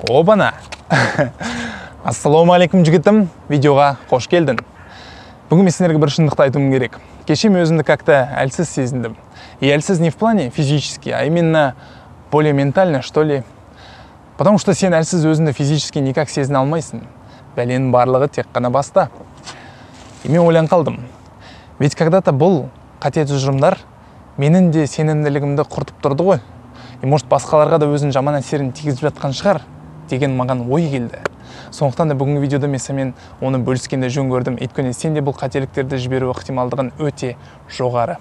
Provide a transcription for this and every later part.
Обана! Ассалаумағалейкум, жігітім, видеоға қош келдің. Бүгін мен сендерге бір шындықты айтуым керек. Кеше мен өзімді как-то әлсіз сезіндім. И әлсіз не в плане физически, а именно более ментально, что ли. Потому что сен әлсіз өзіңді физически никак сезіне алмайсың. Бәленің барлығы тек қана баста. И мен ойланып қалдым. Ведь когда-то бұл қате тұжырымдар менің де сенімділігімді құртып тұрды ғой. И может басқаларға да өзінің жаман әсерін тигізіп жатқан шығар деген маған ой келді. Сондықтан да бүгінгі видеода мен сенімен оны бөліскенді жөн көрдім. Өйткені сен де бұл қателіктерді жіберу ықтималдығын өте жоғары.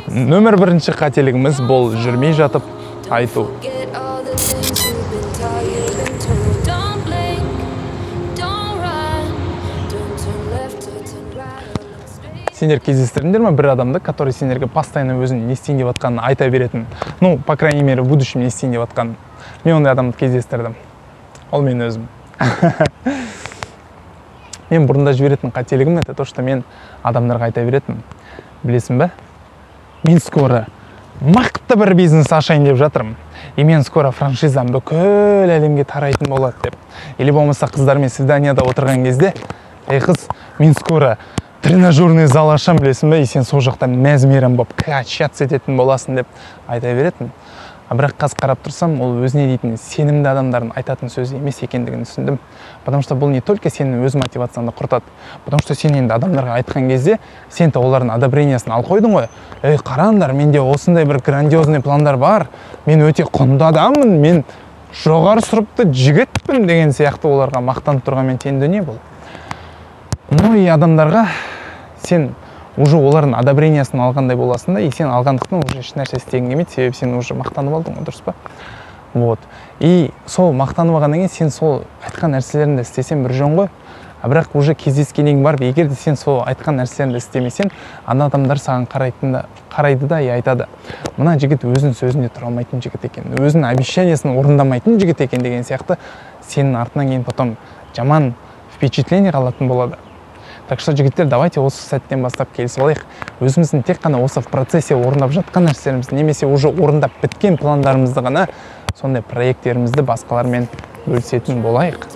Нөмір бірінші қателігіміз бұл жүрмей жатып айту. Сендер кездестірдіңдер ме бір адамды, который сендерге постоянно өзін не істейін деп жатқанын айта беретін? Ну, по крайней мере, в будущем не істейін деп жатқанын. Мен ондай адамды кездестірдім. Ол мен өзім. Мен бұрында жіберетін қателігім это то, что мен адамдарға айта беретінмін. Білесің бе? Мен скоро мықты бір бизнес ашайын деп жатырмын. И мен скоро франшизам бүкіл әлемге тарайтын болады деп. Или болмаса қыздармен свиданияда отырған кезде, ей қыз, мен скоро тренажерный зал ашам, білесің бе, и сен сол жақта мәз-мейрам болып качаться ететін боласың деп айта беретін. А бірақ қазір қарап тұрсам, ол өзіне дейтін сенімді адамдардың айтатын сөзі емес екендігін түсіндім. Потому что бұл не только сенің өз мотивацияңды құртады, потому что сен енді адамдарға айтқан кезде сен де олардың одобрениесін алып қойдың ғой. Ей, қараңдар, менде осындай бір грандиозный пландар бар, мен өте құнды адаммын, мен жоғары сұрыпты жігітпін деген сияқты оларға мақтанып тұрғанмен тең дүние бұл. Ну и адамдарға сен уже олардың одобрениесін алғандай боласың да, и сен алғандықтан уже еш нәрсе істегің келмейді, себебі сен уже мақтанып алдың ғой, дұрыс па? Вот. И сол мақтанып алғаннан кейін сен сол айтқан нәрселеріңді істесең бір жөн ғой. А бірақ уже кездескеннен кейін барып, егер де сен сол айтқан нәрселеріңді істемесең, ана адамдар саған қарайды да и айтады: мына жігіт өзінің сөзінде тұра алмайтын жігіт екен, өзінің обещаниясын орындамайтын жігіт екен деген сияқты сенің артынан кейін потом жаман впечатление қалатын болады. Так что, жігіттер, давайте осы сәттен бастап келісіп алайық. Өзіміздің тек қана осы в процессе орындап жатқан нәрселерімізді немесе уже орындап біткен пландарымызды ғана, сондай проекттерімізді басқалармен бөлісетін болайық.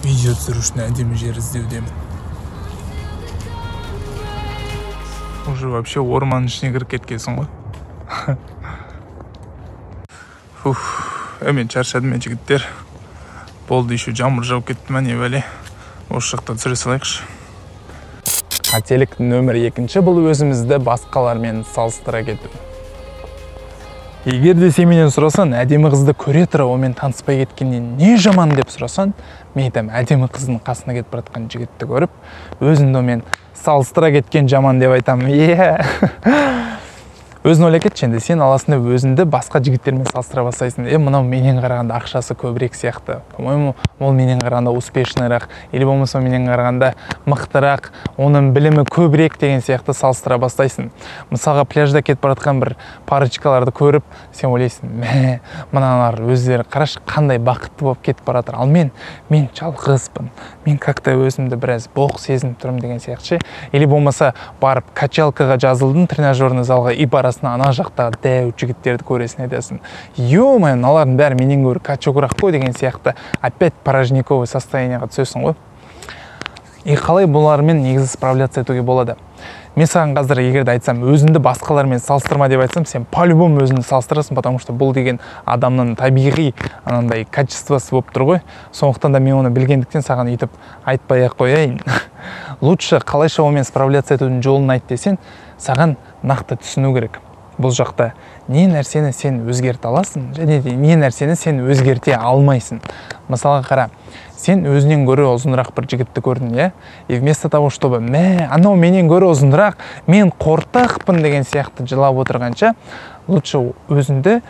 Видео түсіру үшін әдемі жер іздеудемін. Уже вообще орманның ішіне кіріп кеткенсің ғой. Уф, мен шаршадым, мен жігіттер. Болды, еще жаңбыр жауып кетті ма, не бәле. Осы жақта түсіре салайықшы. Қателік нөмір екінші бұл өзімізді басқалармен салыстыра кету. Егер де сен менен сұрасаң, әдемі қызды көре тұра онымен таныспай кеткеннен не жаман деп сұрасаң, мен айтамын, әдемі қыздың қасына кетіп бара жатқан жігітті көріп, өзіңді онымен салыстыра кеткен жаман деп айтамын. Өзің ойлап кетші енді, сен аласың да өзіңді басқа жігіттермен салыстыра бастайсың. Мынау менен қарағанда ақшасы көбірек сияқты. По-моему, ол менен қарағанда успешныйрақ, или болмаса менен қарағанда мықтырақ, оның білімі көбірек деген сияқты салыстыра бастайсың. Мысалға, пляжда кетіп бара жатқан бір парочкаларды көріп, сен ойлайсың, мә, мыналар өздері қарашы қандай бақытты болып кетіп бара жатыр. Ал мен жалғызбын. Мен как-то өзімді біраз боқ сезініп тұрмын деген сияқты ше. Или болмаса барып качалкаға жазылдың, тренажерный залға, и барасың, ана жақтағы дәу жігіттерді көресің, айтасың, ё-моё, мыналардың бәрі менен гөрі качогырақ қой деген сияқты опять порожниковый состояниеға түсесің ғой. И қалай бұлармен негізі справляться етуге болады? Мен саған қазір егер де айтсам, өзіңді басқалармен салыстырма деп айтсам, сен по-любому өзіңді салыстырасың, потому что бұл деген адамның табиғи анандай качествосы болып тұр ғой. Сондықтан да мен оны білгендіктен саған өйтіп айтпай-ақ қояйын. Лучше қалайша онымен справляться етудің жолын айт десең, саған нақты түсіну керек. Бұл жақта не нәрсені сен өзгерте аласың, және де не нәрсені сен өзгерте алмайсың. Мысалға қара, сен өзінен гөрі ұзынырақ бір жігітті көрдің, иә? И вместо того, чтобы мә, анау менен гөрі ұзынырақ, мен қортақпын деген сияқты жылап отырғанша, лучше өзіңді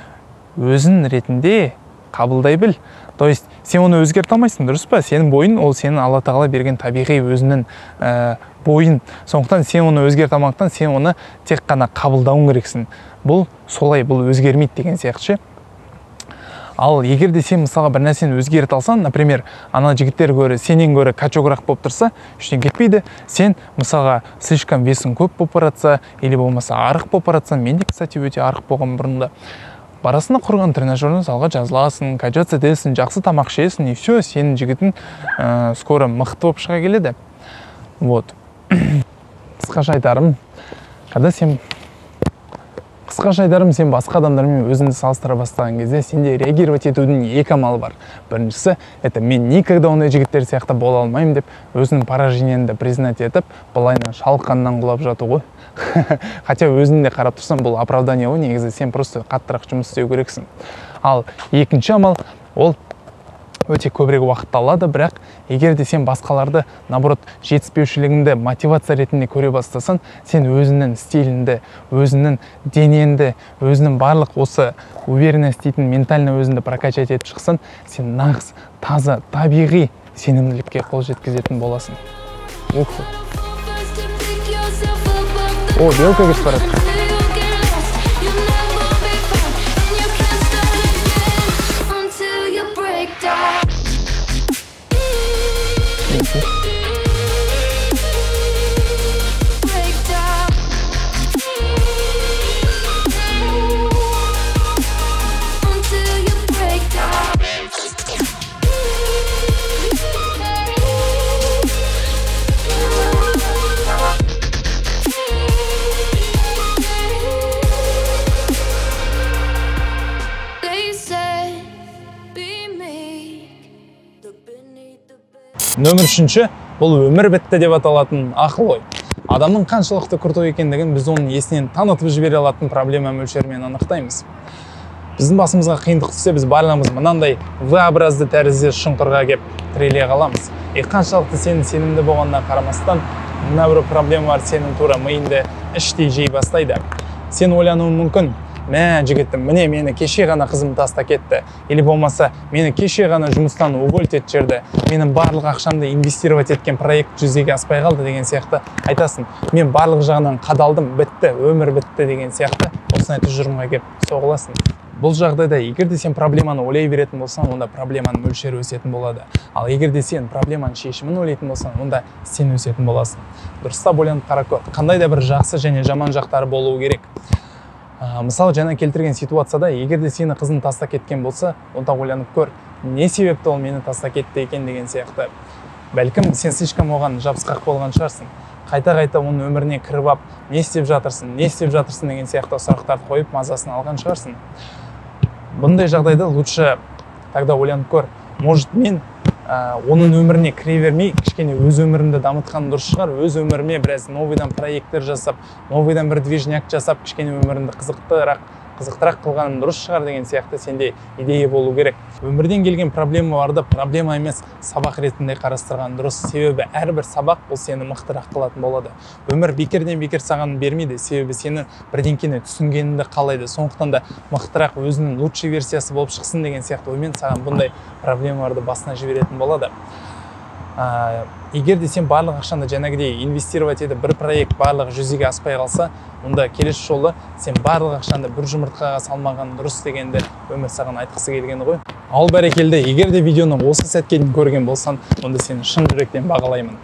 өзің ретінде қабылдай біл. То есть Сен оны өзгерте алмайсың, дұрыс па? Сенің бойың ол сенің Алла Тағала берген табиғи өзінің бойын. Сондықтан сен оны өзгерте алмағандықтан сен оны тек қана қабылдауың керексің. Бұл солай, бұл өзгермейді деген сияқты ше. Ал егер де сен мысалға бір нәрсені өзгерте алсаң, например, ана жігіттер гөрі сенен гөрі качогырақ болып тұрса, ештеңе кетпейді. Сен мысалға слишком весің көп болып баратса, или болмаса арық болып баратсаң, мен де, кстати, өте арық болғанмын бұрында. Барасың да құрған тренажерный залға жазыласың, качаться етесің, жақсы тамақ ішесің, и все, сенің жігітің скоро мықты болып шыға келеді. Вот. Қысқаша айтарым, когда сен қысқаша айтарым, сен басқа адамдармен өзіңді салыстыра бастаған кезде сенде реагировать етудің екі амалы бар. Біріншісі, это мен никогда ондай жігіттер сияқты бола алмаймын деп өзіңнің поражениеңді признать етіп, былайынан шалқаннан құлап жату ғой. Хотя өзің де қарап тұрсаң, бұл оправдание ғой, негізі сен просто қаттырақ жұмыс істеу керексің. Ал екінші амал, ол өте көбірек уақытты алады, бірақ егер де сен басқаларды, наоборот, жетіспеушілігіңді мотивация ретінде көре бастасаң, сен өзіңнің стиліңді, өзіңнің денеңді, өзіңнің барлық осы уверенность дейтін ментально өзіңді прокачать етіп шықсаң, сен нағыз, таза, табиғи сенімділікке қол жеткізетін боласың. Ух. О, белка кетіп барады. Нөмір үшінші, бұл өмір бітті деп аталатын ақыл ой. Адамның қаншалықты крутой екендігін біз оның есінен танытып жібере алатын проблема мөлшерімен анықтаймыз. Біздің басымызға қиындық түссе, біз барлығымыз мынандай V-образды тәрізді шұңқырға кеп тіреле қаламыз. И қаншалықты сенің сенімді болғанына қарамастан, мына бір проблемалар сенің тура миыңды іштей жей бастайды. Сен ойлануың мүмкін, мә, жігітім, міне мені кеше ғана қызым тастап кетті, или болмаса мені кеше ғана жұмыстан уволить етіп жіберді, менің барлық ақшамды инвестировать еткен проект жүзеге аспай қалды деген сияқты айтасың. Мен барлық жағынан қадалдым, бітті, өмір бітті деген сияқты осындай тұжырымға келіп соғыласың. Бұл жағдайда егер де сен проблеманы ойлай беретін болсаң, онда проблеманың мөлшері өсетін болады. Ал егер де сен проблеманың шешімін ойлайтын болсаң, онда сен өсетін боласың. Дұрыстап ойланып қара көр, қандай да бір жақсы және жаман жақтары болуы керек. Мысалы, жаңа келтірген ситуацияда егер де сені қызың тастап кеткен болса, онда ойланып көр, не себепті ол мені тастап кетті екен деген сияқты. Бәлкім сен слишком оған жабысқақ болған шығарсың. Қайта-қайта оның өміріне кіріп ап, не істеп жатырсың, не істеп жатырсың деген сияқты сұрақтарды қойып мазасын алған шығарсың. Бұндай жағдайда лучше тогда ойланып көр, может мен оның өміріне кіре бермей, кішкене өз өмірімді дамытқан дұрыс шығар, өз өміріме біраз новыйдан проекттер жасап, новыйдан бір движняк жасап, кішкене өмірімді қызықтырақ қылғаным дұрыс шығар деген сияқты сенде идея болу керек. Өмірден келген проблемаларды проблема емес, сабақ ретінде қарастырған дұрыс. Себебі әрбір сабақ бұл сені мықтырақ қылатын болады. Өмір бекерден бекер саған бермейді, себебі сені бірдеңкені түсінгеніңді қалайды. Сондықтан да мықтырақ өзінің лучший версиясы болып шықсын деген сияқты оймен саған бұндай проблемаларды басына жіберетін болады. Егер де сен барлық ақшаны жаңағыдей инвестировать етіп бір проект барлығы жүзеге аспай қалса, онда келесі жолы сен барлық ақшаны бір жұмыртқаға салмаған дұрыс дегенді өмір саған айтқысы келгені ғой. Ал бәрекелді, егер де видеоны осы сәтке дейін көрген болсаң, онда сені шын жүректен бағалаймын.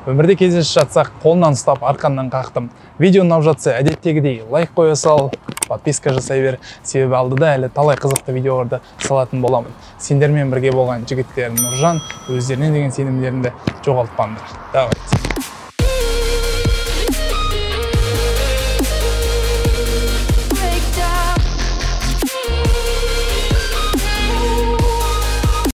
Өмірде кездесіп жатсақ, қолынан ұстап, арқаннан қақтым. Видео ұнап жатса, әдеттегідей лайк қоя сал, подписка жасай бер. Себебі алдыда әлі талай қызықты видеоларды салатын боламын. Сендермен бірге болған жігіттерім Нұржан, өздеріне деген сенімдеріңді жоғалтпаңдар. Давайте.